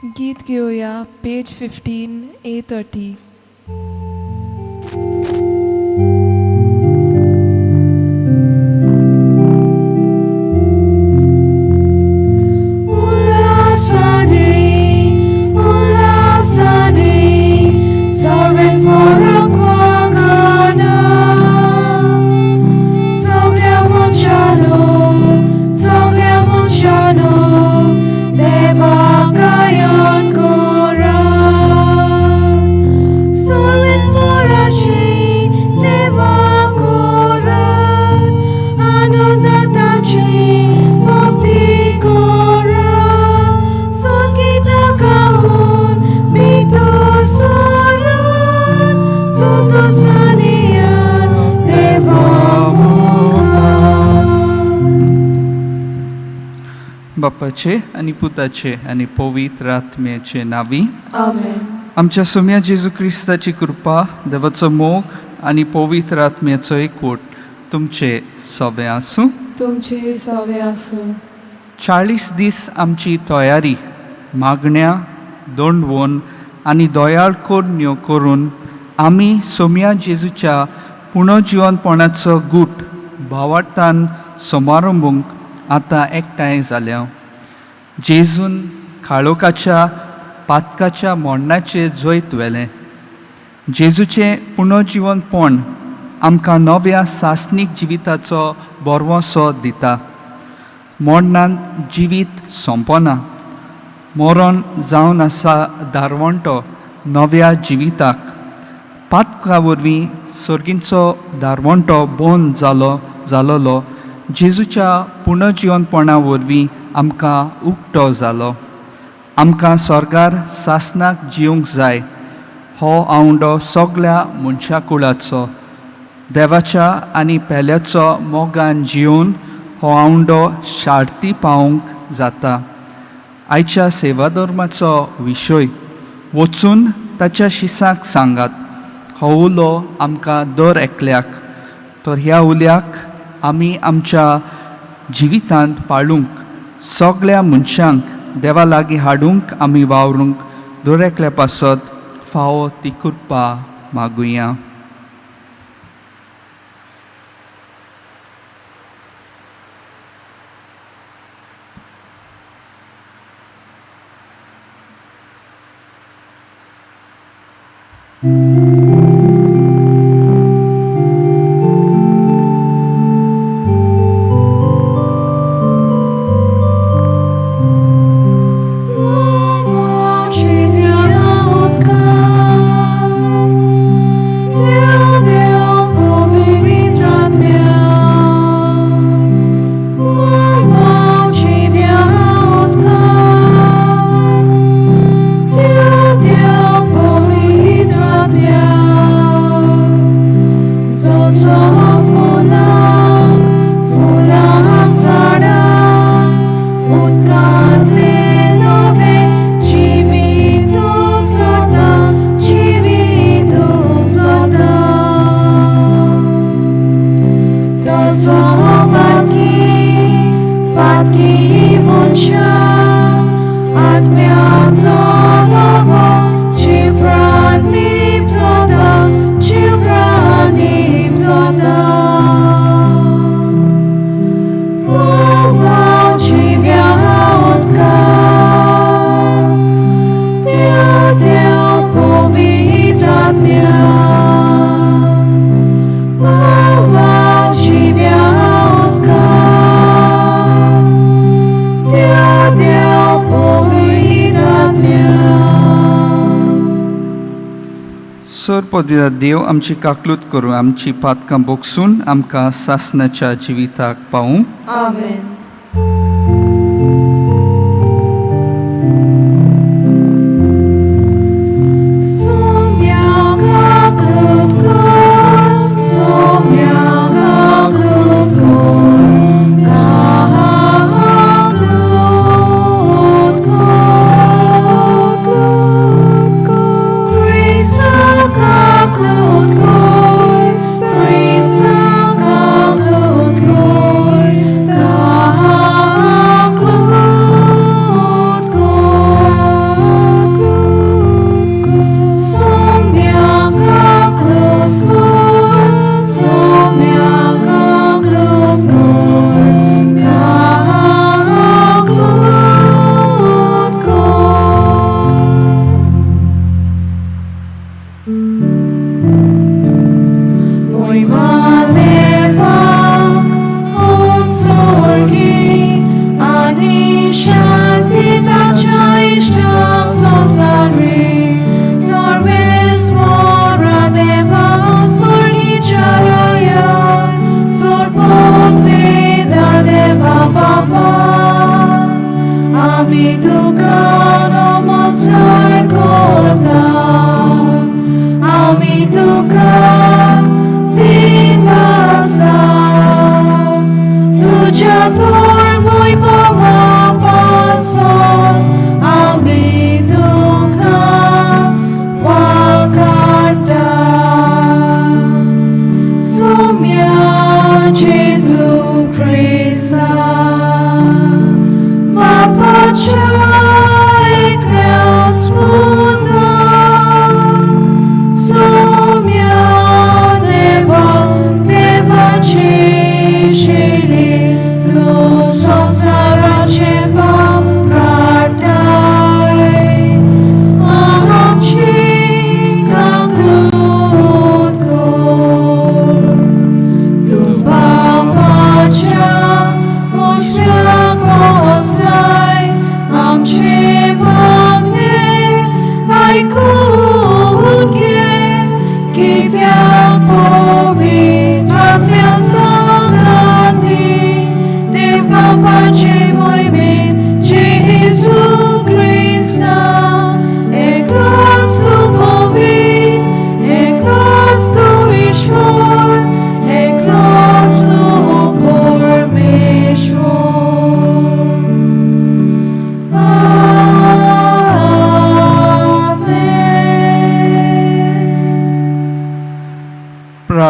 गीत घेवया पेज 15 A30. बापाचे आनी पुताचे आनी पवित्र आत्म्याचे नावी आमेन. आमच्या सोम्या जेजू क्रिस्ताची कृपा, देवाचो मोग आनी पवित्र आत्म्याचो एकवट तुमचे सोबे आसूं. तुमचे सवे आसूं. 40 दीस आमची तयारी मागण्या दोंडवोन आनी दयाळ करण्यो करून आमी सोम्या जेजूच्या पुनर्जिवनपणाचो गूट भावार्थान समारंभूंक आतां एकठांय जाल्या. जेजून काळोखाच्या पातकाच्या मोडणाचेर जैत व्हेलें. जेजूचें पुनर्जिवनपण आमकां नव्या सासणीक जिविताचो बरवसो दिता. मोडणांत जिवीत सोंपना, मरण जावन आसा दारवंटो नव्या जिविताक. पातका वरवीं सर्गींचो दारवंटो बंद जालोलो जेजूच्या पुनर्जिवनपणा वरवीं आमकां उक्तो जालो. आमकां स्वर्गार सासणाक जिवंक जाय. हो आवंडो सगल्या मनशा कुळाचो. देवाच्या आनी पेल्याचो मोगान जिवन हो आवंडो शार्ती पावूंक जाता. आयच्या सेवाधर्माचो विशय वचून ताच्या शिसाक सांगात. हो उलो आमकां दर एकल्याक. तर ह्या उल्याक आमी आमच्या जिवितांत पाळूंक, सगल्या मनशांक देवा लागीं हाडूंक आमी वावरूंक दर एकल्या पासत फावो ती कृपा मागुया. पदवीदार देव आमची काकलूत करूं, आमची पातकां बोगसून आमकां सासणाच्या जिविताक पावूं. आमेन. Christ,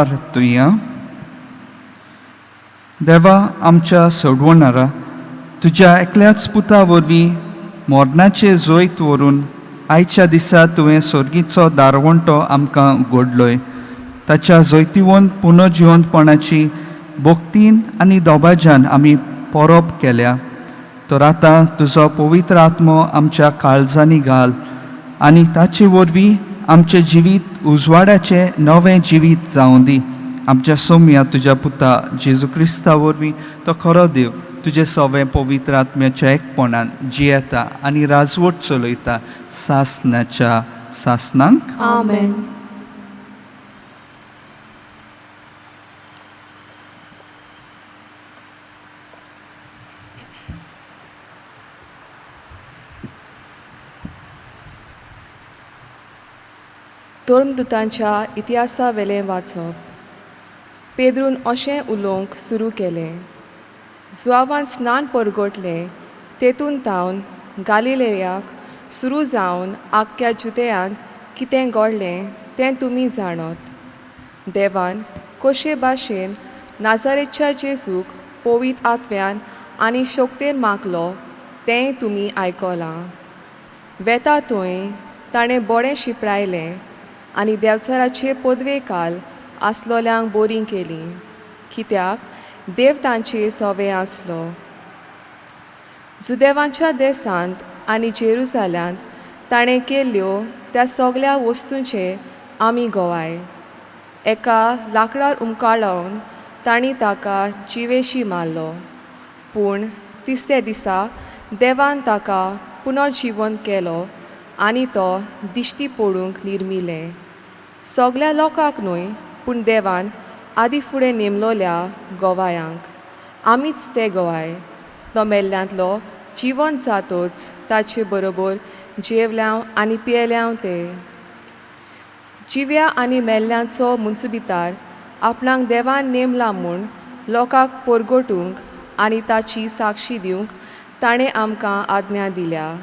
प्रार्थुया. देवा आमच्या सोडवणारा, तुज्या एकल्याच पुता वरवीं मोरणाचें जैत व्हरून आयच्या दिसा तुवें सोर्गीचो दारवंटो आमकां उगडलोय. ताच्या जैतिवंत पुनर्जिवंतपणाची भक्तीन आनी दोबाज्यान आमी परब केल्या. तर आतां तुजो पवित्र आत्मो आमच्या काळजांनी घाल आनी ताचे वरवीं आमचें जिवीत उजवाडाचें नवें जिवीत जावं दी. आमच्या सोम्या तुज्या पुता जेजू क्रिस्ता वरवीं तो खरो देव तुजें सवें पवित्र आत्म्याच्या एकपणान जियेता आनी राजवट चलयता सासनाच्या सासनांक. आमेन. धर्मदुतांच्या इतिहासा वेलें वाचप. पेद्रून अशें उलोवंक सुरू केलें, जुआवान स्नान परगटलें तेतून तावन गालिलेयाक सुरू जावन आख्ख्या जुतेयांत कितें घडलें तें तुमी जाणत. देवान कशे भाशेन नाजारेच्या जेजूक पवित्र आत्म्यान आनी शक्तेन मागलो तेंय तुमी आयकलां. वेता थंय ताणें बरें शिंपडायलें आनी देंवचाराचे पदवेकाल आसलोल्यांक बरीं केलीं, कित्याक देव तांचे सोवे आसलो. जुदेवांच्या देसांत आनी जेरुजाल्यांत ताणें केल्ल्यो त्या सगल्या वस्तूंचे आमी गोवाय. एका लांकडार उमकाळावन तांणी ताका जिवेशी मारलो, पूण तिसऱ्या दिसा देवान ताका पुनर्जिवंत केलो आनी तो दिश्टी पडूंक निर्मिलें. सगल्या लोकांक न्हय, पूण देवान आदी फुडें नेमलोल्या गोवायांक. आमीच ते गोवाय. तो मेल्ल्यांतलो जिवंत जातोच ताचे बरोबर जेवल्याव आनी पियेल्याव ते. जिव्या आनी मेल्ल्यांचो मुन्सुबितार आपणाक देवान नेमला म्हूण लोकांक परगटूंक आनी ताची साक्षी दिवंक ताणें आमकां आज्ञा दिल्या.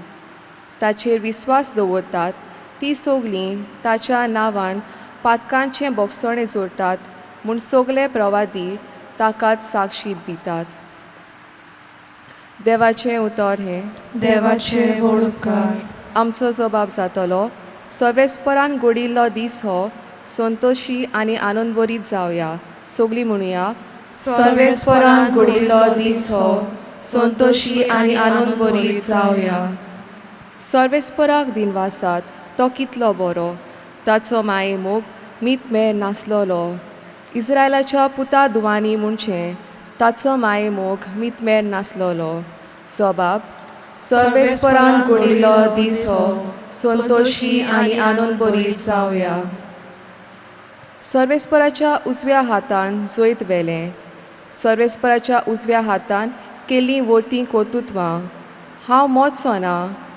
ताचेर विस्वास दवरतात ती सगलीं ताच्या नांवान पातकांचें बोगसणें जोडटात म्हूण सगले प्रवादी ताकाच साक्षी दितात. देवाचें उतर हें. देवाचे व्हड उपकार. आमचो जबाब जातलो, सर्वेस्परान घडिल्लो दीस हो, संतोशी आनी आनंदभरीत जावया. सगलीं म्हणुया. सर्वेस्परान घडिल्लो दीस हो, संतोशी आनी आनंदभरीत जावया. सर्वेस्पराक दिनवासात, तो कितलो बरो, ताचो माये मोग मीत मेर नासलोलो. इस्रायलाच्या पुता दुवांनी म्हणचें, ताचो माये मोग मीत मेर नासलोलो. सबाब. सर्वेस्परान घडिल्लो दीस हो, संतोशी आनी आनंदभरीत जावया. सर्वेस्पराच्या उजव्या हातान जैत व्हेलें. सर्वेस्पराच्या उजव्या हातान केल्लीं वोतीं कर्तुत्वां. हांव मोचो ना,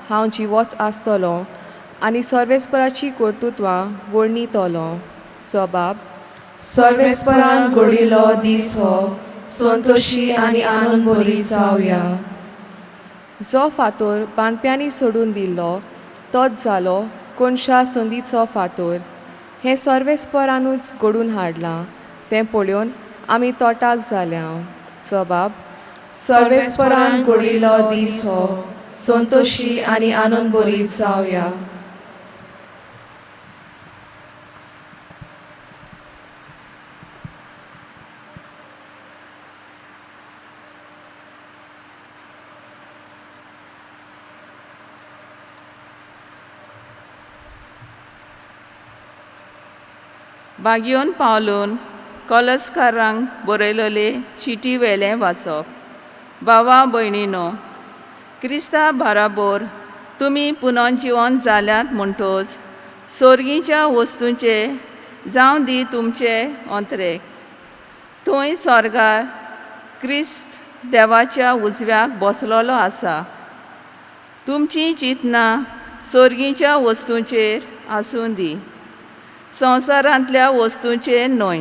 हांव जिवोच आसतलो आनी सर्वेस्पराची कर्तुत्वां वर्णितलो. सबाब. सर्वेस्परान घडिल्लो दीस हो, संतोशी आनी आनंदभरीत जावया. जो फातोर बांदप्यांनी सोडून दिल्लो तोच जालो कोनशा संदीचो फातोर. हें सर्वेस्परानूच घडून हाडलां, तें पळोवन आमी तोटाक जाल्या. सबाब. सर्वेस्परान घडिल्लो दीस हो, संतोशी आनी आनंदभरीत जावया. बागयोन पावलून कॉलसकारांक बरयलोले चिटी वेलें वाचप. भावा भयणीनो, क्रिस्ता बाराबोर तुमी पुनर्जिवन जाल्यात म्हणटोच सोर्गीच्या वस्तूंचे जावं दी तुमचे अंतरेक. थंय स्वर्गार क्रिस्त देवाच्या उजव्याक बसलोलो आसा. तुमचीं चिंतनां सोर्गीच्या वस्तूंचेर आसूं दी, संवसारांतल्या वस्तूंचेर न्हय.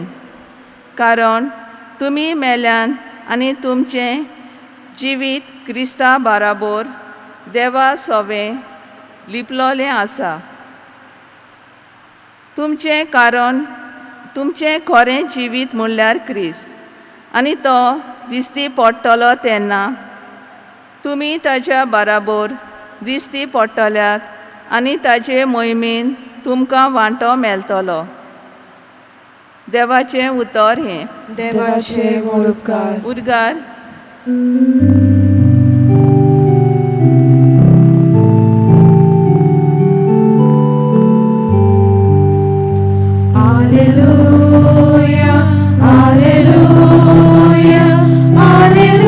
कारण तुमी मेल्यान आनी तुमचें जिवीत क्रिस्ता बाराबोर देवा सोवें लिपलोलें आसा. तुमचें कारण तुमचें खरें जिवीत म्हणल्यार क्रिस्त आनी तो दिसती पडटलो तेन्ना तुमी ताच्या बराबर दिसती पडटल्यात आनी ताचे मोहिमेन तुमकां वांटो मेळटलो. देवाचें उतर हें. देवाचे व्हड उपकार. उद्गार. Alleluia, Alleluia, Alleluia,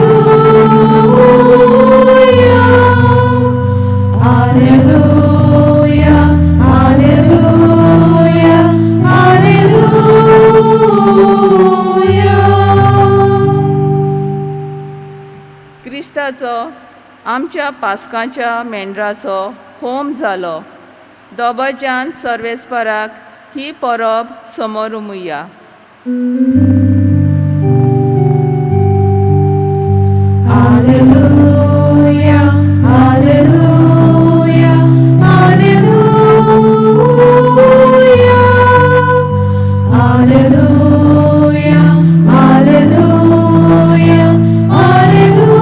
Alleluia, Alleluia, Alleluia. क्रिस्ताचो आमच्या पास्काच्या मेंढराचो होम जालो. दोबज्यान सर्वेस्पराक ही परब समोरुमुया. Alleluia, Alleluia, Alleluia, Alleluia, Alleluia, Alleluia.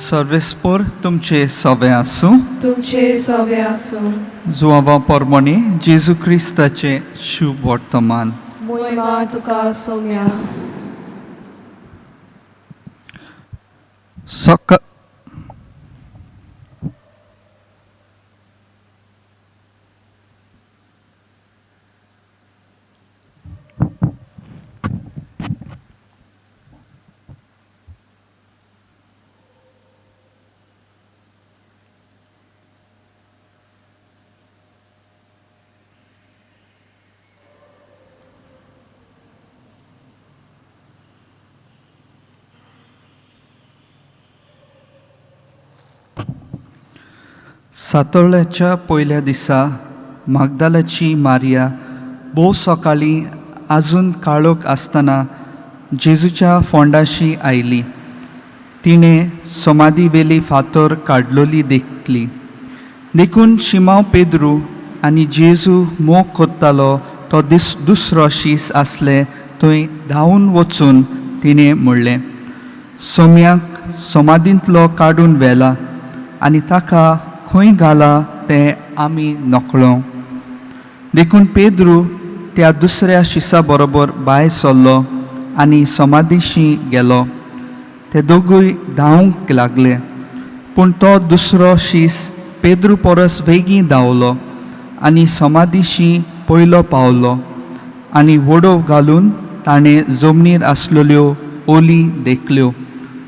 सर्वेस्पोर तुमचे सवे आसूं. तुमचे सवे आसूं. जुआवा परमणे जेजू क्रिस्ताचें शुभ वर्तमान. मोहिमा तुका सोम्या. सका सातोळ्याच्या पयल्या दिसा मागदालाची मारिया भोव सकाळीं आजून काळोख आसतना जेजूच्या फोंडाशी आयली. तिणें समाधी वेली फातर काडलोली देखली. देखून शिमांव पेद्रू आनी जेजू मोग कोत्तालो तो दीस दुसरो शीस आसले थंय धांवून वचून तिणें म्हणलें, सोम्याक समाधींतलो काडून व्हेला आनी ताका खंय घाला तें आमी नकळो. देखून पेद्रू त्या दुसऱ्या शिसा बरोबर भायर सरलो आनी समाधीशी गेलो. ते दोगूय धांवंक लागले, पूण तो दुसरो शीस पेद्रू परस वेगीं धांवलो आनी समाधीशी पयलो पावलो आनी वडोव घालून ताणें जमनीर आसलेल्यो ओली देखल्यो,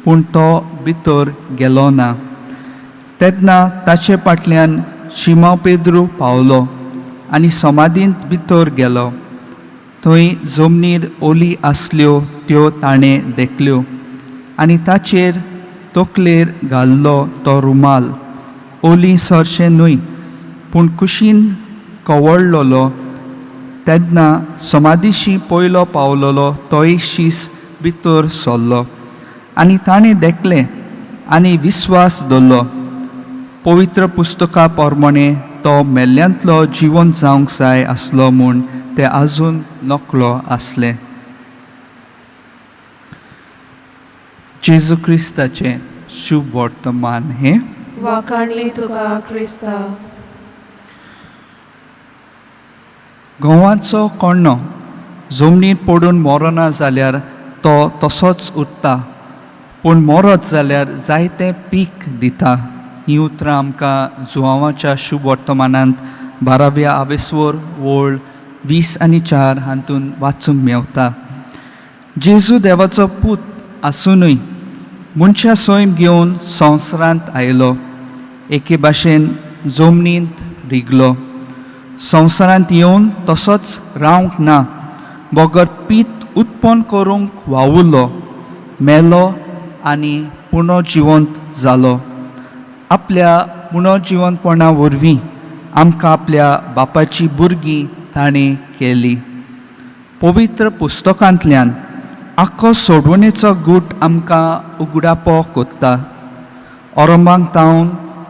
पूण तो भितर गेलो ना. तेन्ना ताचे फाटल्यान शिमांव पेद्रू पावलो आनी समाधींत भितर गेलो. थंय जमनीर ओली आसल्यो त्यो ताणें देखल्यो आनी ताचेर तकलेर घाल्लो तो रुमाल ओली सरशें न्हय पूण कुशीन कवळलोलो. तेन्ना समाधीशी पयलो पावलोलो तोय शीस भितर सरलो आनी ताणें देखलें आनी विस्वास दवरलो. पवित्र पुस्तका प्रमाणे तो मेल्ल्यांतलो जिवन जावंक जाय आसलो म्हूण ते आजून नकळो आसले. जेजू क्रिस्ताचें शुभ वर्तमान हें. वाखाणली तुका क्रिस्ता. गंवाचो कोण्णो जमनीर पडून मरना जाल्यार तो तसोच उरता, पूण मरत जाल्यार जायतें पीक दिता. हीं उतरां आमकां जुआंवाच्या शुभ वर्तमानांत बाराव्या आवेस्वर वळ 20 आनी 4 हातूंत वाचूंक मेवता. जेजू देवाचो पूत आसुनूय मनशा सैम घेवन संवसारांत आयलो, एके भाशेन जमनींत रिगलो. संवसारांत येवन तसोच रावंक ना, बगर पीत उत्पन्न करूंक वावुरलो, मेलो आनी पुनर्जिवंत जालो. आपल्या पुनर्जिवंतपणा वरवीं आमकां आपल्या बापाची भुरगीं ताणें केली. पवित्र पुस्तकांतल्यान आख्खो सोडवणेचो गूट आमकां उगडापो कोत्ता. ओरंबांक तावन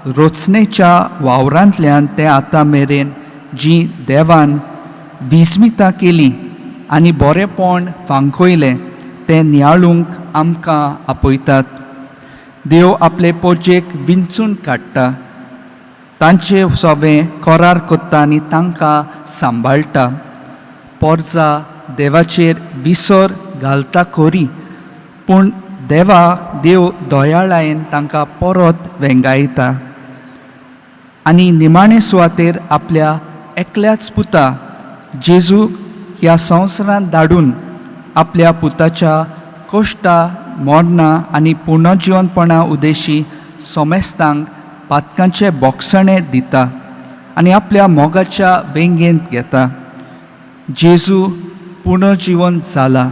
रचनेच्या वावरांतल्यान ते आतां मेरेन जी देवान विस्मिता केली आनी बरेंपण फांकयलें तें नियाळूंक आमकां आपयतात. देव आपले पोजेक विंचून काडटा, तांचे सोबें करार कोत्ता आनी तांकां सांबाळटा. पोरजा देवाचेर विसर घालता खरी, पूण देवा देव दयाळायेन तांकां परत वेंगायता आनी निमाणे सुवातेर आपल्या एकल्याच पुता जेजू ह्या संवसारांत धाडून आपल्या पुताच्या कश्टा मरणां आनी पुनर्जिवनपणा उद्देशी सोमेस्तांक पातकांचे बोगसणें दिता आनी आपल्या मोगाच्या वेंगेंत घेता. जेजू पुनर्जिवन जाला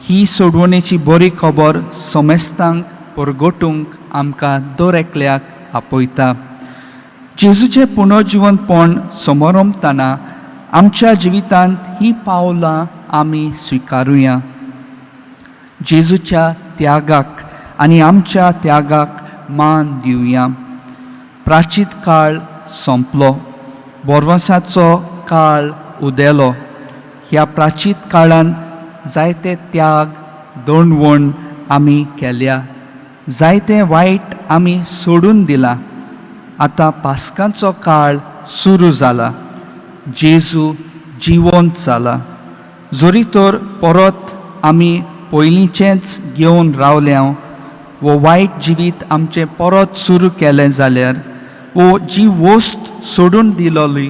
ही सोडवणेची बरी खबर सोमेस्तांक परगटूंक आमकां दर एकल्याक आपयता. जेजूचें पुनर्जिवनपण समरंभताना आमच्या जिवितांत हीं पावलां आमी स्विकारुया. जेजूच्या त्यागाक आनी आमच्या त्यागाक मान दिवया. प्राचीत काळ सोंपलो, बोरवंसाचो काळ उदेलो. ह्या प्राचीत काळान जायते त्याग दणवण आमी केल्या, जायते वायट आमी सोडून दिलां. आतां पास्कांचो काळ सुरू जाला. जेजू जिवंत जाला. जरी तर परत आमी पयलींचेंच घेवन रावल्या वो वायट जिवीत आमचें परत सुरू केलें जाल्यार वो जी वस्त सोडून दिलोली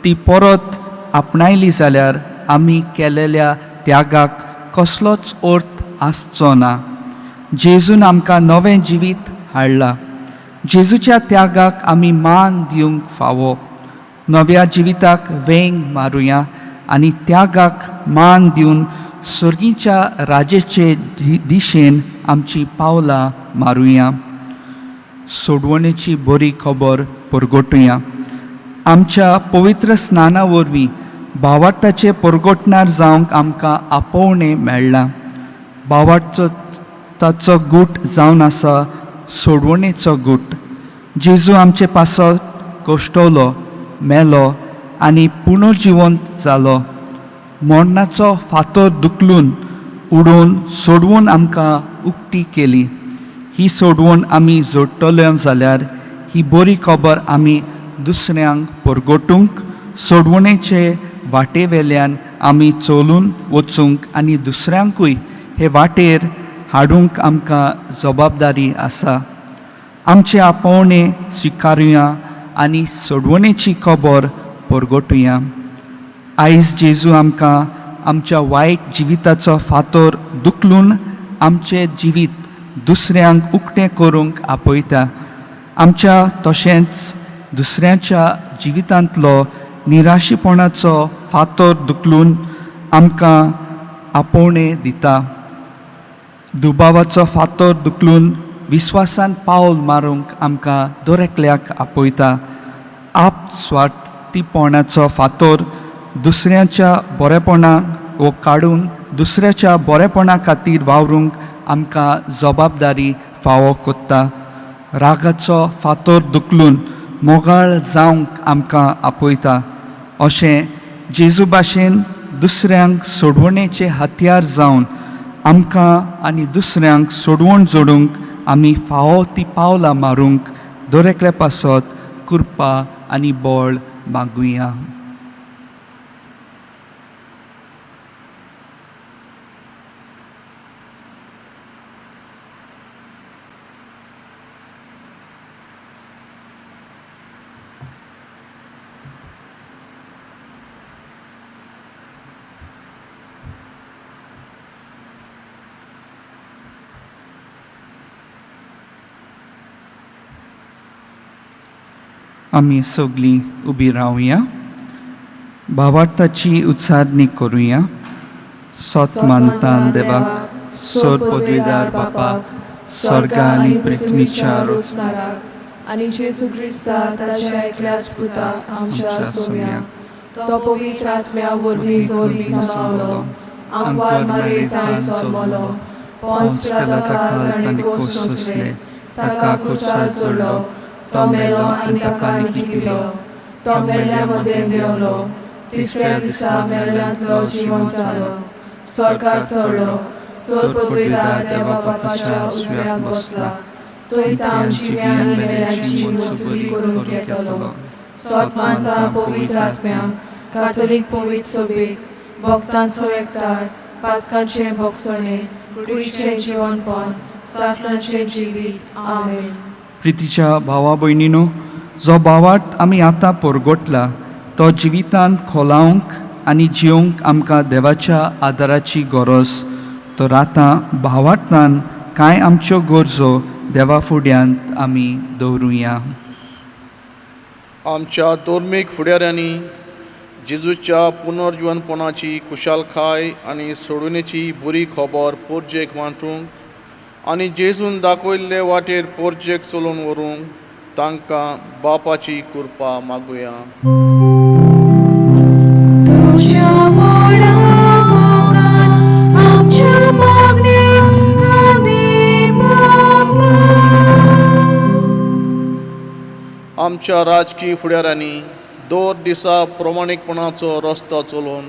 ती परत आपणायली जाल्यार आमी केलेल्या त्यागाक कसलोच अर्थ आसचो ना. जेजून आमकां नवें जिवीत हाडलां. जेजूच्या त्यागाक आमी मान दिवंक फावो. नव्या जिविताक वेंग मारुया आनी त्यागाक मान दिवन सर्गीच्या राजेचे दिशेन आमची पावलां मारुया. सोडवणेची बरी खबर परगटुया. आमच्या पवित्र स्नाना वरवीं भावार्थाचे परगटणार जावंक आमकां आपोवणें मेळ्ळां. भावार्थचो ताचो गूट जावन आसा सोडवणेचो गूट. जेजू आमचे पासत कश्टवलो, मेलो आनी पुनर्जिवंत जालो. मरणाचो फातर दुखलून उडोवन सोडवून आमकां उक्ती केली. ही सोडवण आमी जोडटले जाल्यार ही बरी खबर आमी दुसऱ्यांक परगटूंक, सोडवणेचे वाटेवेल्यान आमी चलून वचूंक आनी दुसऱ्यांकूय हे वाटेर हाडूंक आमकां जबाबदारी आसा. आमचे आपोवणें स्विकारुया आनी सोडवणेची खबर परगटुया. आयज जेजू आमकां आमच्या वायट जिविताचो फातर दुखलून आमचें जिवीत दुसऱ्यांक उक्तें करूंक आपयता. आमच्या तशेंच दुसऱ्यांच्या जिवितांतलो निराशीपणाचो फातर दुखलून आमकां आपोवणें दिता. दुबावाचो फातर दुखलून विस्वासान पावल मारूंक आमकां दर एकल्याक आपयता. आप स्वार्थीपणाचो फातर दुसऱ्यांच्या बरेपणाक वो काडून दुसऱ्याच्या बरेपणा खातीर वावरूंक आमकां जबाबदारी फावो कोत्ता. रागाचो फातर दुखलून मोगाळ जावंक आमकां आपयता. अशें जेजू भाशेन दुसऱ्यांक सोडवणेचे हत्यार जावन आमकां आनी दुसऱ्यांक सोडवण जोडूंक आमी फावो ती पावलां मारूंक दर एकल्या पासत कृपा आनी बळ मागुया. आमी सगळीं उबी रावया. भावार्थाची उच्चारणी करुया. सत मानतान देवाक, सोर पदवीदार बापाक, स्वर्गा आनी पृथ्वीच्या रोचणाराक आनी जेजू क्रिस्ता ताच्या एकल्याच पुताक आमच्या सोम्याक, तो पवित्र आत्म्या वरवीं गोरवी जावलो, आंकवार मारयेंत जल्मलो, पोंच पिलाताखाल ताणें कोस सोंसले, ताका कुसार सोडलो, तो मेलो आनी ताका लिपलो. तो मेल्ल्या मदें देंवलो, तिसऱ्या दिसा मेल्ल्यांतलो जिवन जालो. स्वर्गार चडलो, सोर पदवेदार देवा बापाच्या उजव्याक बसला. थंय तांव जिव्या आनी मेल्ल्यांची मोजवी करून घेतलो. सोत मानता पवित्र आत्म्याक, कातोलीक पवित्र सभेक, भक्तांचो एकतार, पातकांचें भोगसणें, कुडीचें जिवनपण, सासणाचें जिवीत. आमेन. प्रितीच्या भावा भयणीनो, जो भावार्थ आमी आतां परगटला तो जिवितांत खोलावंक आनी जिवंक आमकां देवाच्या आदाराची गरज. तर आतां भावार्थान कांय आमच्यो गरजो देवा फुड्यांत आमी दवरुया. आमच्या धर्मीक फुडाऱ्यांनी जेजूच्या पुनर्जिवनपणाची खुशालकाय आनी सोडवणेची बरी खबर पोरजेक वांटूंक आनी जेजून दाखयल्ले वाटेर पोरजेक चलोवन व्हरूंक तांकां बापाची कृपा मागुया. तुज्या व्हडा मोगान आमच्या मागणेक कांदी बापा. आमच्या राजकीय फुडाऱ्यांनी दर दिसा प्रमाणीकपणाचो रस्तो चलोवन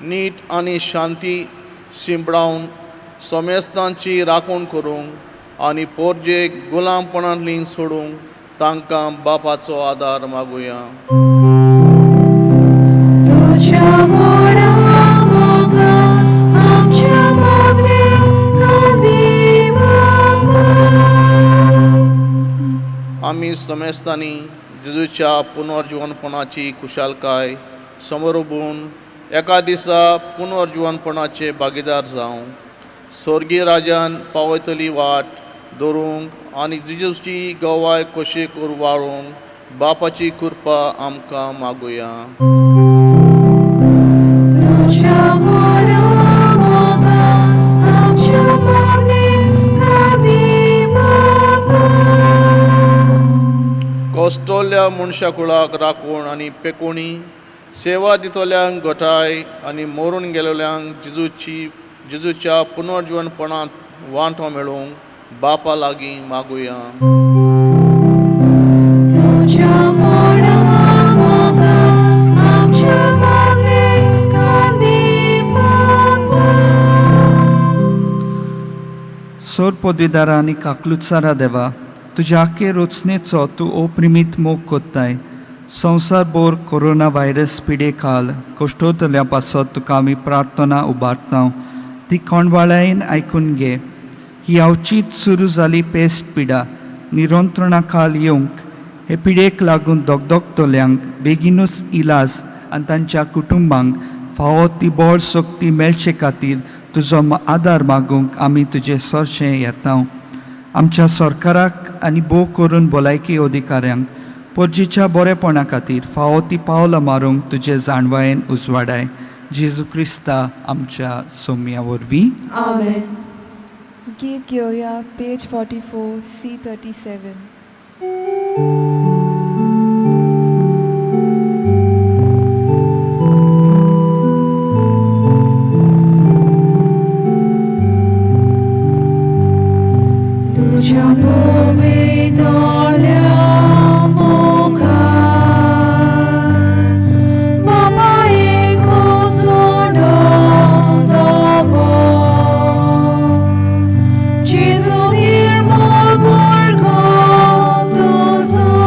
नीट आनी शांती शिंपडावन समेस्तांची राखण करूंक आनी पोरजेक गुलामपणांतली सोडूंक तांकां बापाचो आदार मागुया. तुज्या व्हडा मोगान आमच्या मागणेक कांदी बापा. आमी समेस्तांनी जेजूच्या पुनर्जिवनपणाची खुशालकाय समोर उबून एका दिसा पुनर्जिवनपणाचे भागीदार जावं स्वर्गीय राजान पावयतली वाट दवरूंक आनी जेजूची गवाय कशी वाळूंक बापाची कृपा आमकां मागुया. तुज्या व्हडा मोगान आमच्या मागणेक कांदी बापा. कश्टोल्या मनशा कुळाक राखून आनी पेकोणी सेवा दितल्यांक घटाय आनी मरून गेलेल्यांक जेजूच्या पुनर्जिवनपणांत वांटो मेळूंक बापा लागीं मागुया. तुज्या व्हडा मोगान आमच्या मागणेक कांदी बापा. सोर पदवीदारा आनी काकलुत्सारा देवा, तुज्या आखे रचनेचो तूं ओप्रिमीत मोग कोत्ताय. संवसार भर कोरोना व्हायरस पिडे खाल कश्टोतल्या पासत तुका आमी प्रार्थना उबारता, ती कोणवाळायेन आयकून घे. ही अवचीत सुरू जाली पेस्ट पिडा नियंत्रणा खाल येवंक, हे पिडेक लागून दगदगतल्यांक बेगीनूच इलाज आनी तांच्या कुटुंबांक फावो ती बळ शक्ती मेळचे खातीर तुजो आदार मागूंक आमी तुजे सरशें येता. आमच्या सरकाराक आनी भोव करून भलायकी अधिकाऱ्यांक परजेच्या बरेपणा खातीर फावो ती पावलां मारूंक तुजे जाणवायेन उजवाडाय. जेजू क्रिस्ता आमच्या सोम्या वरवीं. आमेन. गीत घेवया पेज 44 C 37. तुज्या पवितल्या मुखार बापा एक चुंडो दवर, जेजू निर्मळ भुरगो तुजो.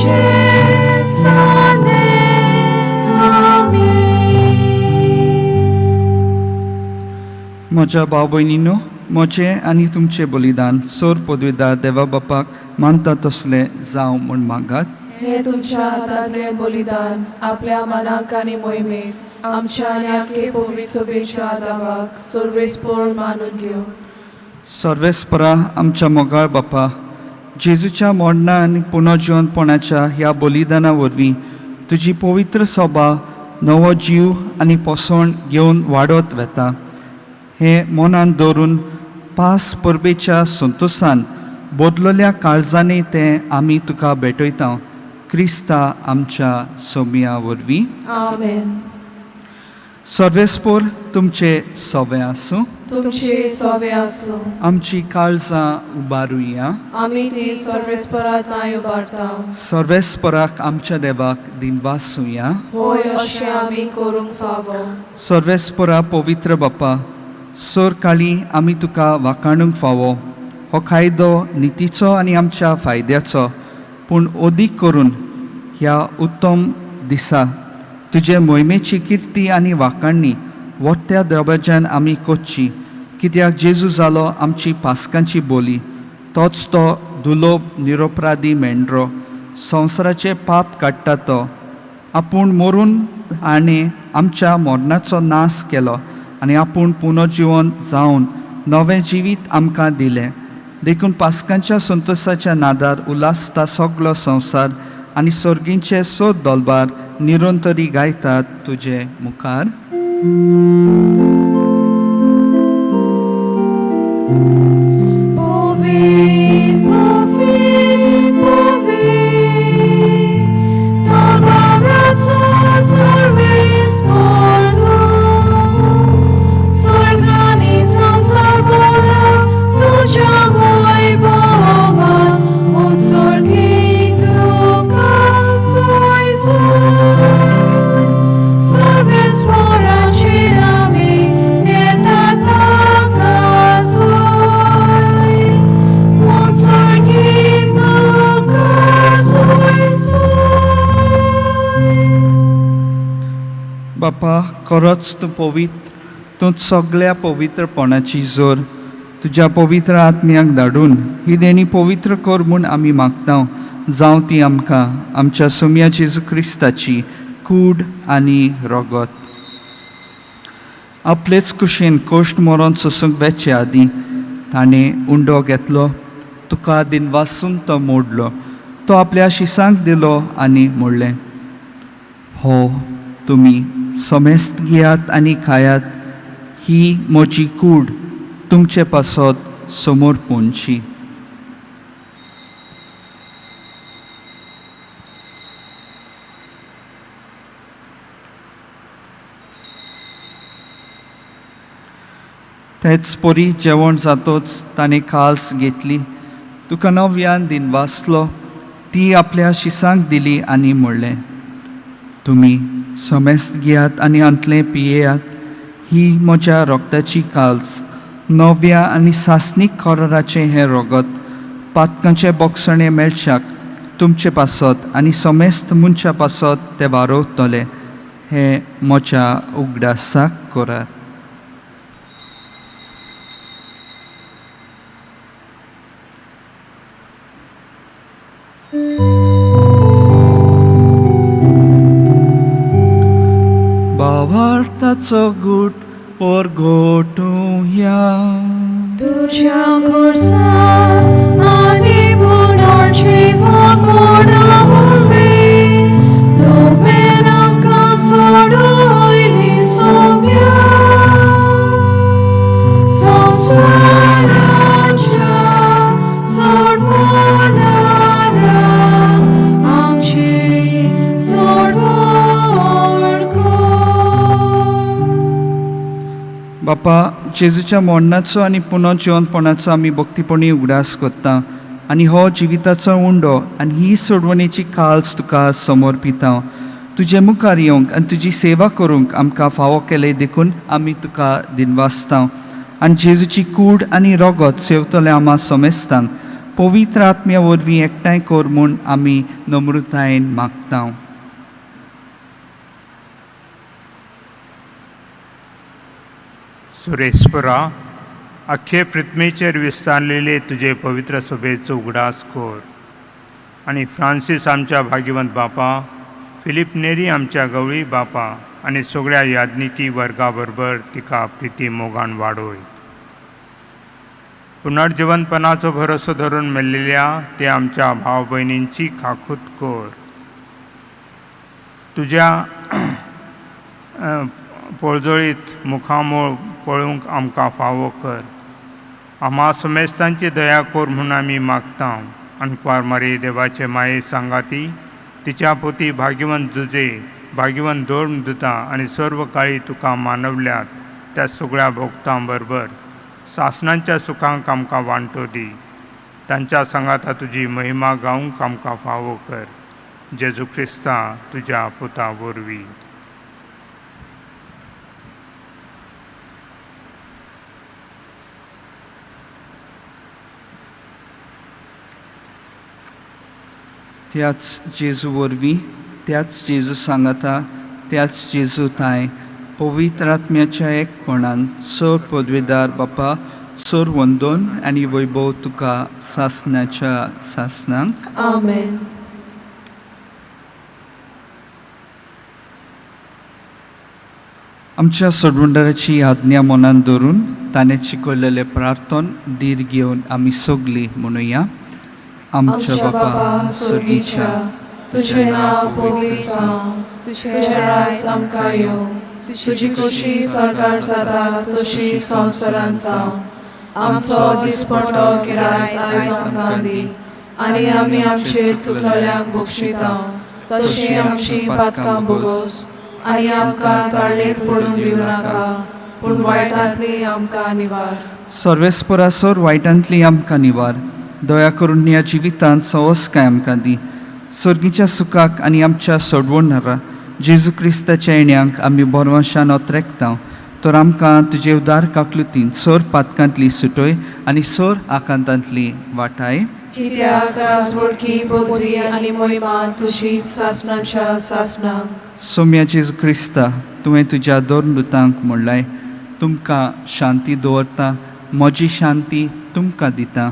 तुझे साने आमीन. म्हज्या भाव भयणीनो, म्हजें आनी तुमचें बलिदान सोर पदवीदार देवा बापाक मानता तसलें जावं म्हूण मागात. हे तुमच्या हातांतलें बलिदान आपल्या मनाक आनी मोहिमेक आमच्या आनी आमचे पवित्र सभेच्या दावाक सर्वेस्पोर मानून घेवं. सर्वेस्परा आमच्या मोगाळ बापा, जेजूच्या मोडणा आनी पुनर्जिवनपणाच्या ह्या बलिदाना वरवीं तुजी पवित्र सभा नवो जीव आनी पोसवण घेवन वाडत वेता हें मनान दवरून पास परबेच्या संतोसान बदलल्या काळजांनी तें आमी तुका भेटयता, क्रिस्ता आमच्या सोमिया वरवीं. आमेन. सर्वेस्पोर तुमचे सोबें आसूं. तुमचे सोवे आसूं. आमची काळजां उबारुया. आमी ती सर्वेस्परा थांय उबारता. सर्वेस्पराक आमच्या देवाक दिनवासुया. होय, अशें आमी करूंक फावो. सर्वेस्परा पवित्र बापा, सोर काळी आमी तुका वाखाणूंक फावो. हो कायदो नितीचो आनी आमच्या फायद्याचो, पूण अदीक करून ह्या उत्तम दिसा तुजे मोहिमेची किर्ती आनी वाखाणणी वट्ट्या देवाच्यान आमी करची, कित्याक जेजू जालो आमची पास्कांची बोली. तोच तो दुलोब निरोपराधी मेंढरो, संवसाराचें पाप काडटा तो आपूण मरून आनी आमच्या मरणाचो नाश केलो आनी आपूण पुनर्जिवन जावन नवें जिवीत आमकां दिलें. देखून पास्कांच्या संतोशाच्या नादार उल्हासता सगलो संवसार आनी सर्गींचे सोद दोलबार निरंतरी गायतात तुजे मुखार. Povit, povit, povit, Dolbarato sorvis morto, Sorgani sansar bola, tuja voi bovan, Ut sorgi duca soi soi, Sorvis mora cinavi, etata soi, Ut sorgi duca soi soi. बापा, खरोच तूं पवित्र, तूं सगळ्या पवित्रपणाची जोर. तुज्या पवित्र आत्म्याक धाडून ही देणी पवित्र कर म्हूण आमी मागता, जावं ती आमकां आमच्या सोम्या जेजू क्रिस्ताची कूड आनी रगत. आपलेच कुशीन कोश्ट मरोन सोसूंक वेचे आदीं ताणें उंडो घेतलो, तुका दिनवासून तो मोडलो, तो आपल्या शिसांक दिलो आनी म्हणलें, हो तुमी समेस्त घेयात आनी खायात, ही म्हजी कूड तुमचे पासत समोर पोनची. तेच परी जेवण जातोच ताणें काल्स घेतली, तुका नव्यान दिनवासलो, ती आपल्या शिसांक दिली आनी म्हणलें, तुमी समेस्त घेयात आनी अंतलें पियेयात, ही म्हज्या रोगताची काल्स, नव्या आनी सासणीक कराराचें हें रोगत पातकांचें बोगसणें मेळच्याक तुमचे पासत आनी समेस्त मनशा पासत तें वारोवतलें. हें म्हज्या उगडासाक करात. भावार्थाचो गूट परगटुया. तुझ्या खुर्सान आनी पुनर्जीवनपणा वरवीं तुवें आमकां सोडयली सोम्या, संवसाराच्या सोडवणारा आमची सोडवण कर. बापा, जेजूच्या मरणाचो आनी पुनर्जिवनपणाचो आमी भक्तीपणी उगडास करता आनी हो जिविताचो उंडो आनी ही सोडवणेची काल्स तुका समर्पिता. तुजे मुखार येवंक आनी तुजी सेवा करूंक आमकां फावो केले देखून आमी तुका दिनवासता आनी जेजूची कूड आनी रोगत सेवतले आमा समेस्तांक पवित्र आत्म्या वरवीं एकठांय कर म्हूण आमी नम्रतायेन मागता. सुरेश्वरा, अख्खे पृथ्वीचेर विस्तारलेले तुजे पवित्र सभेचो उगडास कर आनी फ्रांसीस आमच्या भाग्यवंत बापा, फिलीप नेरी आमच्या गवळी बापा आनी सगळ्या याज्ञिकी वर्गा बरोबर तिका प्रिती मोगान वाडोय. पुनर्जिवंतपणाचो भरोसो धरून मेल्लेल्या ते आमच्या भाव भयणींची खाखूत कर. तुज्या पोळजोळीत मुखामोळ पळोवंक आमकां फावो कर. आम्हा समेस्तांची दया कर म्हूण आमी मागता. अनकुवार मारी देवाचे माये सांगाती तिच्या पोती भाग्यवंत जुजे, भाग्यवंत धर्म दिता आनी सर्व काळी तुका मानवल्यात त्या सगळ्या भोगतां बरोबर सासणांच्या सुखांक आमकां वांटो दी. तांच्या सांगाता तुजी महिमा गावंक आमकां फावो कर. जेजू क्रिस्ता तुज्या पुता वरवीं. त्याच जेजू वरवीं, त्याच जेजू सांगाता, त्याच जेजू ताय पवित्र आत्म्याच्या एकपणान चड पदवेदार बापा, चड वंदन आनी वैभव तुका सासणाच्या सासणांक. आमेन. आमच्या सोडवणदाराची आज्ञा मनान धरून ताणें शिकयलेलें प्रार्थन धीर घेवन आमी सगलीं म्हणुया. आमच्या बापा स्वर्गीच्या, तुझें नांव पवित्र जावं, तुजें राज आमकां येवं, तुजी खोशी स्वर्गार जाता तशी संवसारांत जावं. आमचो दिसपटो गिरायस आयज आमकां दी आनी आमी आमचेर चुकलेल्यांक बक्षिता तशी आमची पातकां भोगोस आनी आमकां ताळेक पडून दिवं नाका, पूण वायटांतली आमकां निवार. सर्वेस्परासर वायटांतली आमकां निवार. दया करून ह्या जिवितांत सवसकाय आमकां दी. सर्गीच्या सुखाक आनी आमच्या सोडवणदारा जेजू क्रिस्ताच्या येण्यांक आमी बरवंशान अत्रेकता. तर आमकां तुजे उदार काकलुतीन सर पातकांतली सुटय आनी सर आकांतांतली वाटाय. कित्याक राजवडकी पदवी आनी मोहिमा तुजी सासणाच्या सासणाक. सोम्या जेजू क्रिस्ता, तुवें तुज्या दोन दुतांक म्हणलाय, तुमकां शांती दवरता, म्हजी शांती तुमकां दिता.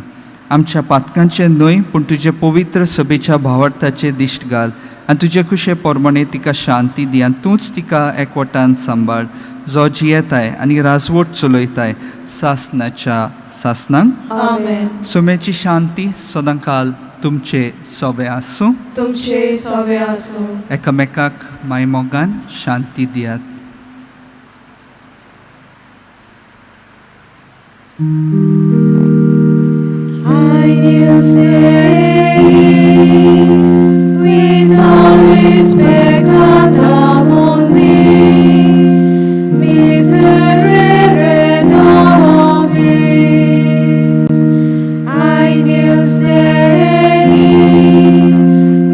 आमच्या पातकांचें न्हय पूण तुजे पवित्र सभेच्या भावार्थाचे दिश्ट घाल आनी तुजे खुशे प्रमाणे तिका शांती दी आनी तूंच तिका एकवटान सांबाळ, जो जियेताय आनी राजवट चलयताय सासणाच्या सासणांक. आमेन. सोम्याची शांती सदांकाल तुमचे सोबे आसूं. तुमचे सोबे आसूं. एकामेकाक मायमोगान शांती दियात. Agnus Dei, qui tollis peccata mundi, miserere nobis. Agnus Dei,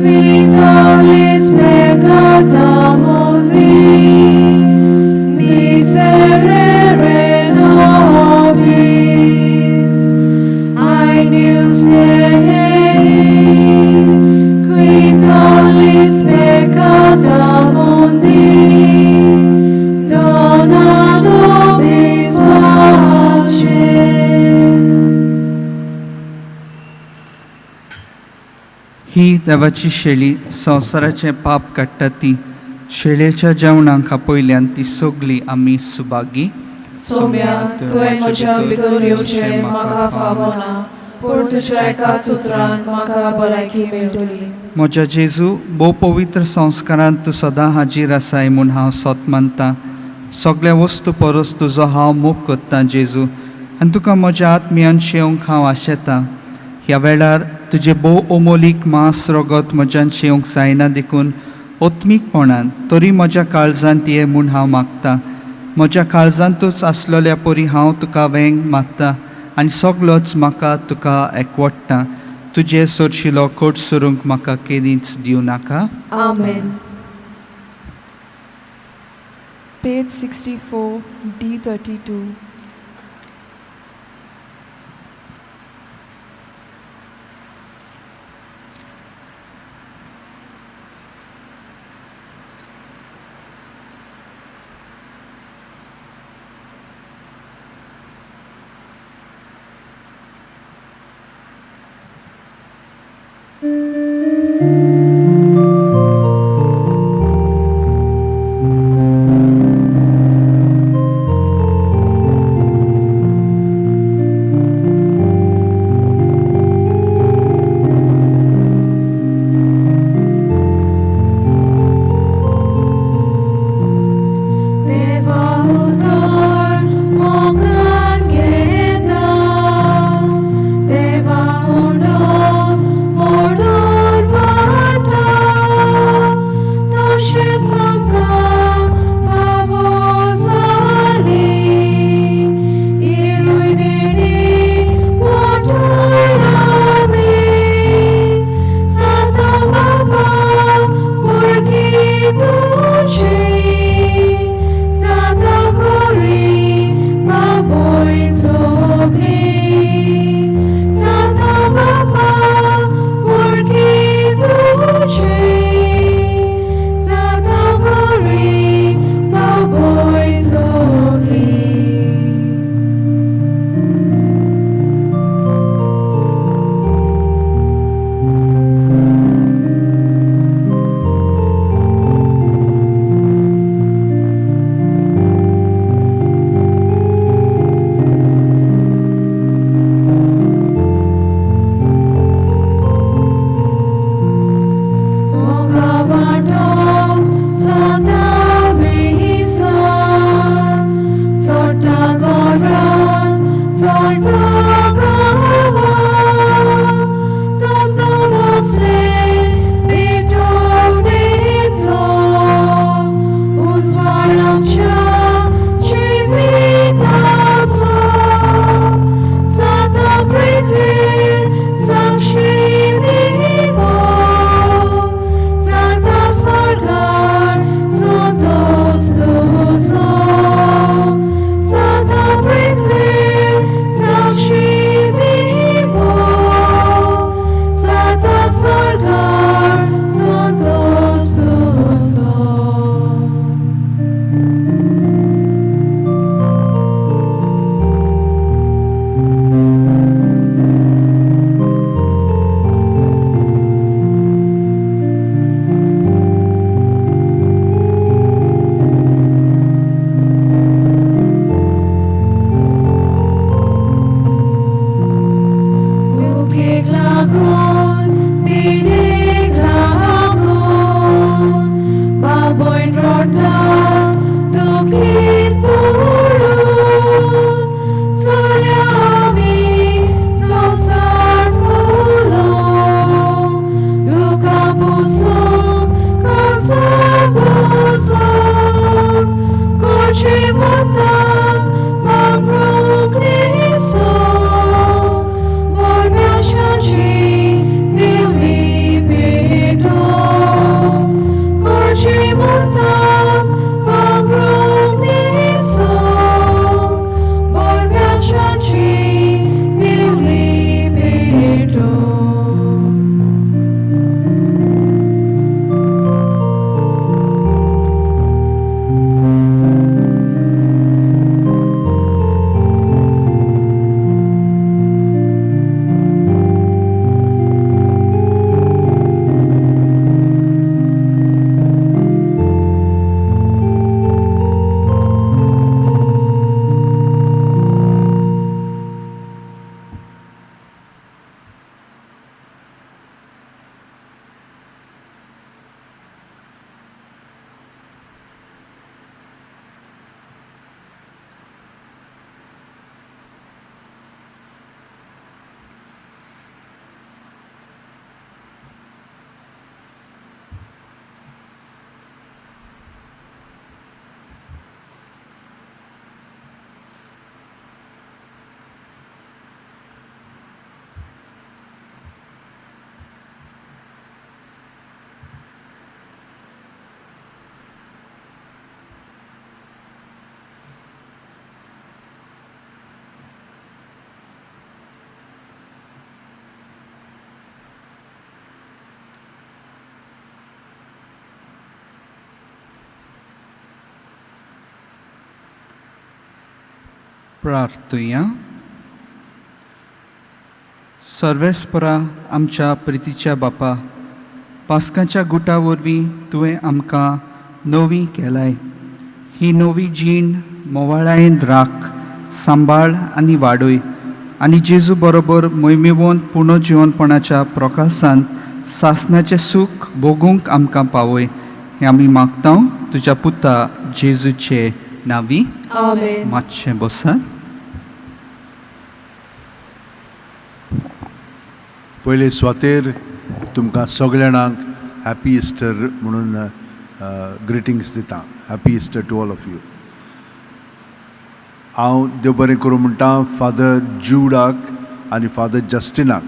qui tollis peccata mundi, miserere nobis. Agnus Dei, qui tollis peccata mundi, dona nobis pace. ही देवाची शेळी संवसाराचें पाप काडटा ती शेळयेच्या जेवणाक आपयल्यान ती सगली आमी सुभागी. सोम्या, तुवें म्हज्या भितर येवचें म्हाका फावना, पूण तुज्या एकाच उतरान म्हाका भलायकी मेळटली. म्हज्या जेजू, भोव पवित्र संस्कारांत तूं सदां हाजीर आसाय म्हूण हांव सोत मानता. सगल्या वस्तू परस तुजो हांव मोग करतां जेजू, आनी तुका म्हज्या आत्म्यान शेवंक हांव आशेतां. ह्या वेळार तुजें भोव अमोलीक मांस रगत म्हज्यान शेवंक जायना देखून ओत्मीकपणान तरी म्हज्या काळजांत ये म्हूण हांव मागता. म्हज्या काळजांतूच आसलेल्या परी हांव तुका वेंग मागता आनी सगलोच म्हाका तुका एकवटता. तुजे सोरशिलो कोट सरूंक म्हाका केदींच दिवं नाका. आमेन. Page 64, D32. देवा उदर मोगान घेता देवा उंडो मोडून वाटा तशेंच आमकां फावो जाली इरूय देणी वांटूय आमी सांता बापा भुरगीं तुजी सांता कोरी बाबोय सोगली सांता बापा भुरगीं तुजी सांता कोरी बाबोय सोगली. मोगा वांटो सांता मिसान चोडटा गोरान चोडटा गांवान तुमतम असले पेटोवणेचो उजवाड आमच्या जिविताचो सांता पृथ्वीर साक्षी दिवो सांता स्वर्गार संतोष तुजो सांता पृथ्वीर साक्षी दिवो सांता स्वर्गार संतोष तुजो. भुकेक लागून पिडेक लागून बाबोयन रोटात दुखीत पडून चलया आमी संवसार फुलोवंक दुकां पुसूंक काळजां पुसूंक कोची वताक भांगरूंक न्हेसूंक मोरव्याशाची दिवली पेटोवंक कोची वताक भांगरूंक न्हेसूंक मोरव्याशाची दिवली पेटोवंक. प्रार्थुया. सर्वेस्परा आमच्या प्रितीच्या बापा, पास्काच्या गुटा वरवीं तुवें आमकां नवी केलाय. ही नवी जीण मोवाळायेन राख, सांबाळ आनी वाडय आनी जेजू बरोबर मोहिमेवंत पुर्नजिवनपणाच्या प्रकाशांत सासनाचें सूख भोगूंक आमकां पावय, हें आमी मागता तुज्या पुता जेजूचे नांवी. आमेन. मातशें बसात. पयले सुवातेर तुमकां सगल्या जाणांक हॅपी इस्टर म्हणून ग्रिटिंग्स दिता. Happy Easter to all of you. हांव देव बरें करूं म्हणटा फादर ज्युडाक आनी फादर जस्टिनाक,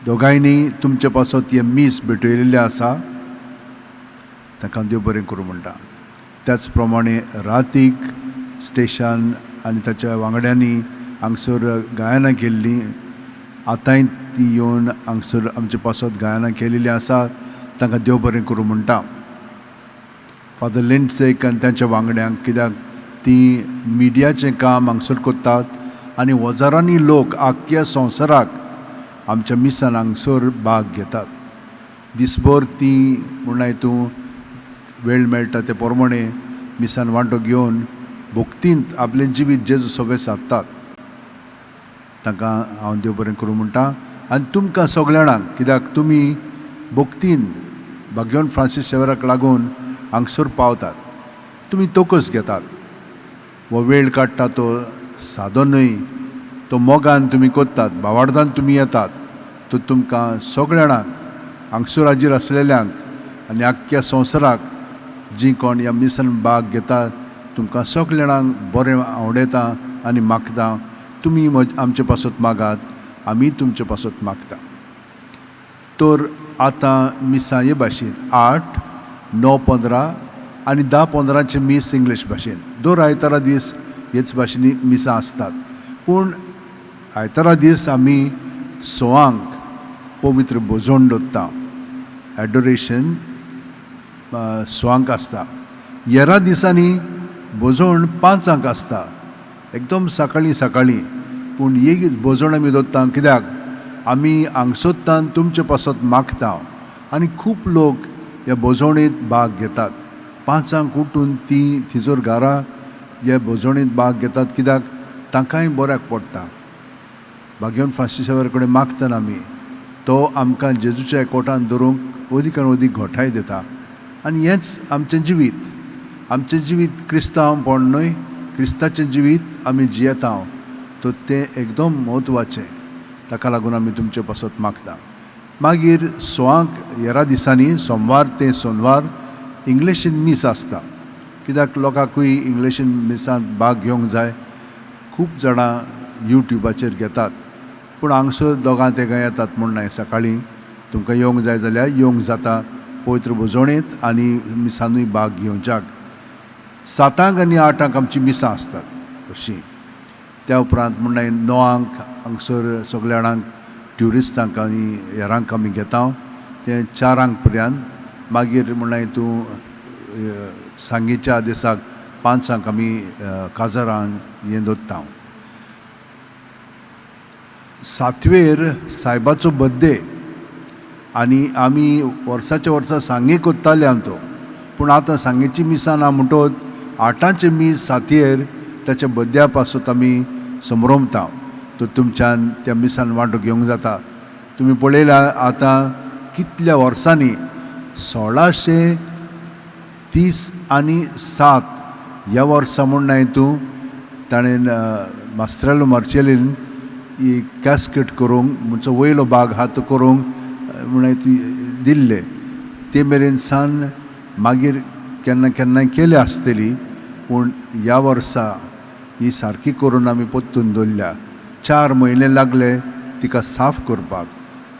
दोगांयनी तुमचे पासत हें मीस भेटयलेलें आसा, तांकां देव बरें करूं म्हणटा. त्याच प्रमाणे रातीक स्टेशन आनी ताच्या वांगड्यांनी हांगसर गायनां केल्लीं, आतांय ती येवन हांगसर आमचे पासत गायनां केलेलीं आसा, तांकां देव बरें करूं म्हणटा. फादर लिंडसेक आनी तांच्या वांगड्यांक, कित्याक ती मिडियाचें काम हांगसर करतात आनी हजारांनी लोक आख्ख्या संवसाराक आमच्या मिसान हांगसर भाग घेतात. दिसभर ती म्हणल्यार तूं वेळ मेळटा ते प्रमाणे मिसान वांटो घेवन भक्तींत आपलें जिवीत जेजू सगळें सादतात, तांकां हांव देव बरें करूं म्हणटा. आनी तुमकां सगल्या जाणांक, कित्याक तुमी भक्तीन भाग्यवन फ्रांसीस शेवराक लागून हांगसर पावतात, तुमी तोकस घेतात, हो वेळ काडटा तो सादो न्हय, तो मोगान तुमी करतात, भावार्थान तुमी येतात, तो तुमकां सगल्या जाणांक हांगसर हाजीर आसलेल्यांक आनी आख्ख्या संवसाराक जी कोण ह्या मिसान भाग घेतात, तुमकां सगल्या जाणांक बरें आवडयता आनी मागता. तुमी आमचे पासत मागात, आमी तुमचे पासत मागता. तर आतां मिसां हे भाशेन 8, 9, 15 आनी 10, 15चें मीस इंग्लीश भाशेन. दर आयतारा दीस हेच भाशेनी मिसां आसतात, पूण आयतारा दीस आमी 6 पवित्र भोजन दवरता, एडोरेशन 6 आसता. येरा दिसांनी भोजन 5 आसता, एकदम सकाळीं सकाळीं. पूण एक भोजन आमी दवरता कित्याक आमी हांगसोत्तान तुमचे पासत मागता आनी खूब लोक ह्या भोजणेंत भाग घेतात. 5 उठून ती थिजोर घरा ह्या भोजणेंत भाग घेतात, कित्याक तांकांय बऱ्याक पडटा. भाग्यवन फ्रांसीस कडेन मागतना आमी तो आमकां जेजूच्या एकवटान दवरूंक अदीक आनी अदीक घोटाय दिता. आनी हेंच आमचें जिवीत, आमचें जिवीत क्रिस्तांवपण न्हय, क्रिस्ताचें जिवीत आमी जियेता, तर तें एकदम म्हत्वाचें. ताका लागून आमी तुमचे पासत मागता. मागीर 6 येरा दिसांनी सोमवार ते सोनवार इंग्लिशीन मीस आसता, कित्याक लोकांकूय इंग्लिशीन मिसांत भाग घेवंक जाय. खूब जाणां यूट्यूबाचेर घेतात, पूण हांगसर दोगां तेगां येतात म्हूण न्हय. सकाळीं तुमकां येवंक जाय जाल्यार येवंक जाता पवित्र भोजणेंत आनी मिसानूय भाग घेवच्याक. 7 आनी 8 आमची मिसां आसतात अशीं. त्या उपरांत म्हणल्यार 9 हांगसर सगल्या जाणांक ट्युरिस्टांक आनी हेरांक आमी घेता, तें 4 पर्यंत. मागीर म्हणल्यार तूं सांगेच्या दिसाक 5 आमी काजारान हें दवरता. 7वेर सायबाचो बड्डे आनी आमी वर्साच्या वर्सा सांगे कोत्ताले आमी तो, पूण आतां सांगेची मिसां ना म्हणटोच 8चें मीस 7येर ताच्या बड्ड्या पासत आमी समरोमता. तर तुमच्यान त्या मिसान वांटो घेवंक जाता. तुमी पळयला आतां कितल्या वर्सांनी 1637 आनी 7 ह्या वर्सा म्हूण न्हय तूं ताणें मास्त्रेलो मार्चेलीन ही कॅस्केट करूंक म्हणचो वयलो भाग आहा तो करूंक म्हण ती दिल्ले, ते मेरेन सान मागीर केन्ना केन्नाय केल्या आसतली, पूण ह्या वर्सा ही सारकी करून आमी परतून दवरल्या. 4 म्हयने लागले तिका साफ करपाक.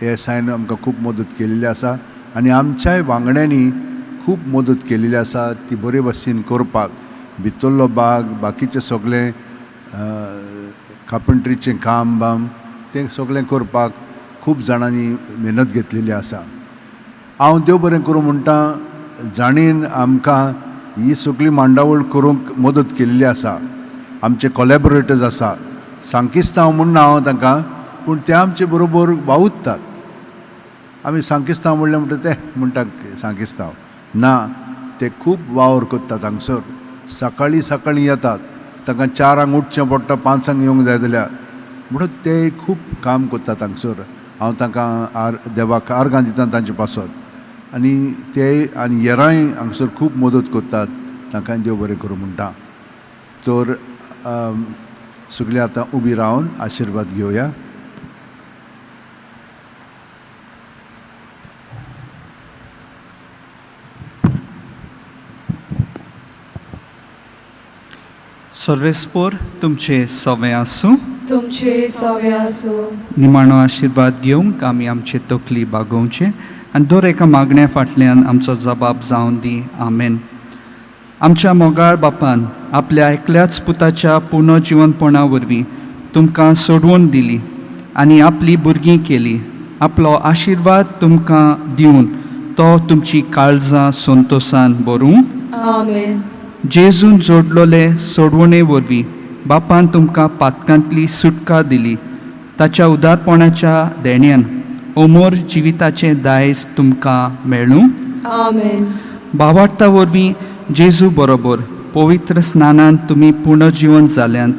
हे एसायन आमकां खूब मदत केल्ली आसा आनी आमच्याय वांगड्यांनी खूब मदत केल्ली आसा ती बरे भाशेन करपाक. भितरलो भाग बाकीचें सगळें कार्पेंट्रीचें काम बाम तें सगळें करपाक खूब जाणांनी मेहनत घेतलेली आसा. हांव देव बरें करूं म्हणटा, जाणीन आमकां ही सगळी मांडावळ करूंक मदत केल्ली आसा. आमचे कोलॅबोरेटर्स आसा, सांकिस्तांव म्हूण ना हांव तांकां, पूण ते आमचे बरोबर वावुरतात. आमी सांकिस्तांव म्हणलें म्हणटा ते म्हणटा सांकिस्तांव ना, ते खूब वावर करतात हांगसर. सकाळीं सकाळीं येतात, तांकां 4 उठचें पडटा, 5 येवंक जाय जाल्यार, म्हणून ते खूब काम करतात हांगसर. हांव तांकां देवाक आर्गां दिता तांचे पासत, आनी ते आनी हेरांय हांगसर खूब मदत करतात, तांकां देव बरें करूं म्हणटा. तर सगळीं आतां उबी रावन आशिर्वाद घेवया. सर्वेस्पोर तुमचे सवे आसूं, तुमचे सवे आसूं. निमाणो आशिर्वाद घेवंक आमी आमचे तकली बागोवचे आनी दर एका मागण्या फाटल्यान आमचो जबाब जावन दी. आमेन. आमच्या मोगाळ बापान आपल्या एकल्याच पुताच्या पुनर्जिवनपणा वरवीं तुमकां सोडवून दिली आनी आपली भुरगीं केली. आपलो आशिर्वाद तुमकां दिवन तो तुमची काळजां संतोसान भरूं. आमेन. जेजून जोडलोले सोडवणे वरवीं बापान तुमकां पातकांतली सुटका दिली. ताच्या उदारपणाच्या देण्यान अमोर जिविताचें दायज तुमकां मेळूं. आमेन. भावार्था वरवीं जेजू बरोबर पवित्र स्नानान तुमी पुनर्जिवन जाल्यांत.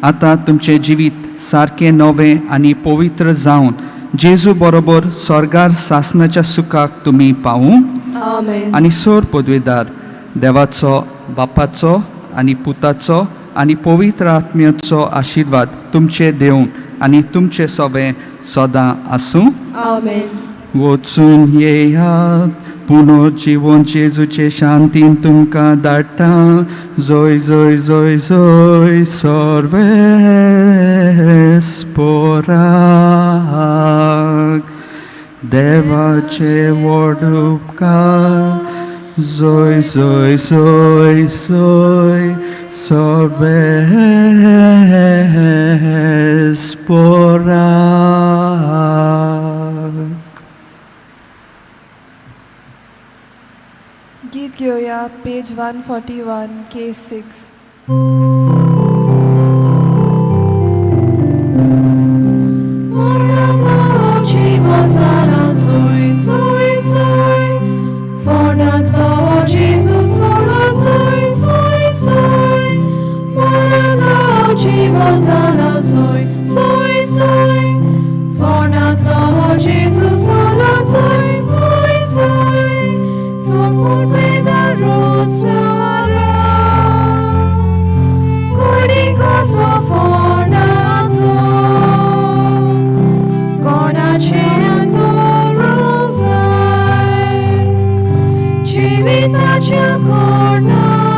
आतां तुमचें जिवीत सारकें नवें आनी पवित्र जावन जेजू बरोबर स्वर्गार सासनाच्या सुखाक तुमी पावूं. आमेन. आनी सोर पदवेदार देवाचो बापाचो आनी पुताचो आनी पवित्र आत्म्याचो आशिर्वाद तुमचे देवूं आनी तुमचे सोबें सदां आसूं. आमेन. वचून येयात, पुनर्जिवन जेजूचे शांतीन तुमकां धाडटा. जोय जोय जोय जोय सर्वेस्पोराक. देवाचे व्हड उपकार. जोय जोय जोय जोय सर्वेस्पोराक. गीत घेवया पेज 141 K6. Civita cel cornat.